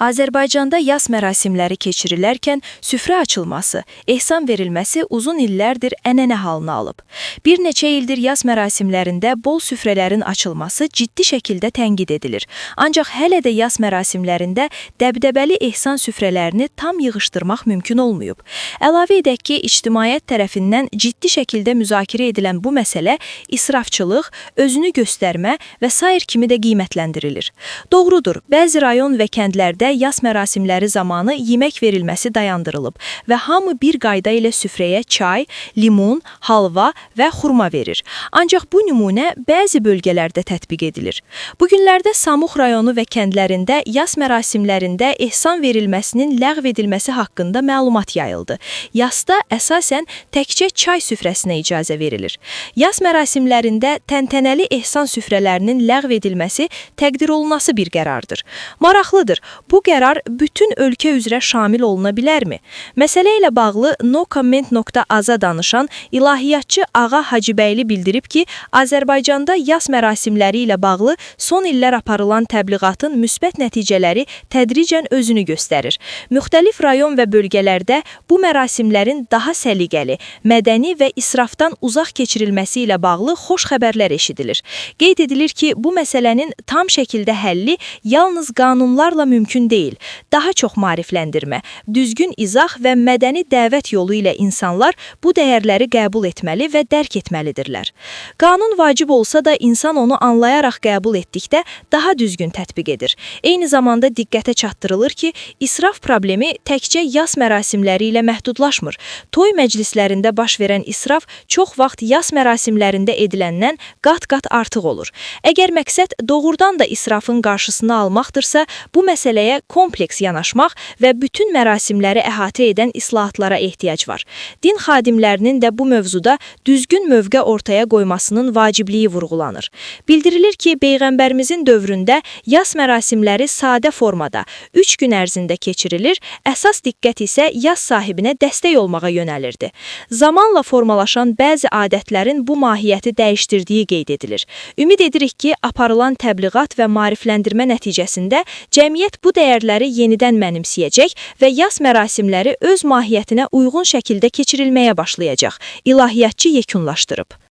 Azərbaycanda yas mərasimləri keçirilərkən süfrə açılması, ehsan verilməsi uzun illərdir ənənə halını alıb. Bir neçə ildir yas mərasimlərində bol süfrələrin açılması ciddi şəkildə tənqid edilir. Ancaq hələ də yas mərasimlərində dəbdəbəli ehsan süfrələrini tam yığışdırmaq mümkün olmayıb. Əlavə edək ki, ictimaiyyət tərəfindən ciddi şəkildə müzakirə edilən bu məsələ israfçılıq, özünü göstərmə və sair kimi də qiymətləndirilir. Doğrudur, bəzi rayon və kəndlərdə yas mərasimləri zamanı yemək verilməsi dayandırılıb və hamı bir qayda ilə süfrəyə çay, limon, halva və xurma verir. Ancaq bu nümunə bəzi bölgələrdə tətbiq edilir. Bu günlərdə Samux rayonu və kəndlərində yas mərasimlərində ehsan verilməsinin ləğv edilməsi haqqında məlumat yayıldı. Yasda əsasən təkcə çay süfrəsinə icazə verilir. Yas mərasimlərində təntənəli ehsan süfrələrinin ləğv edilməsi təqdir olunası bir qərardır. Maraqlıdır, bu qərar bütün ölkə üzrə şamil oluna bilərmi? Məsələ ilə bağlı nocomment.az-a danışan ilahiyyatçı Ağa Hacıbəyli bildirib ki, Azərbaycanda yas mərasimləri ilə bağlı son illər aparılan təbliğatın müsbət nəticələri tədricən özünü göstərir. Müxtəlif rayon və bölgələrdə bu mərasimlərin daha səliqəli, mədəni və israfdan uzaq keçirilməsi ilə bağlı xoş xəbərlər eşidilir. Qeyd edilir ki, bu məsələnin tam şəkildə həlli yalnız qanunlarla mümkün deyil. Daha çox maarifləndirmə, düzgün izah və mədəni dəvət yolu ilə insanlar bu dəyərləri qəbul etməli və dərk etməlidirlər. Qanun vacib olsa da insan onu anlayaraq qəbul etdikdə daha düzgün tətbiq edir. Eyni zamanda diqqətə çatdırılır ki, israf problemi təkcə yas mərasimləri ilə məhdudlaşmır. Toy məclislərində baş verən israf çox vaxt yas mərasimlərində ediləndən qat-qat artıq olur. Əgər məqsəd doğrudan da israfın qarşısını almaqdırsa, bu məsələyə kompleks yanaşmaq və bütün mərasimləri əhatə edən islahatlara ehtiyac var. Din xadimlərinin də bu mövzuda düzgün mövqe ortaya qoymasının vacibliyi vurğulanır. Bildirilir ki, Peyğəmbərimizin dövründə yas mərasimləri sadə formada 3 gün ərzində keçirilir, əsas diqqət isə yas sahibinə dəstək olmağa yönəlirdi. Zamanla formalaşan bəzi adətlərin bu mahiyyəti dəyişdirdiyi qeyd edilir. Ümid edirik ki, aparılan təbliğat və maarifləndirmə nəticəsində cəmiyyət bu dəyərləri yenidən mənimsəyəcək və yas mərasimləri öz mahiyyətinə uyğun şəkildə keçirilməyə başlayacaq. İlahiyyatçı yekunlaşdırıb.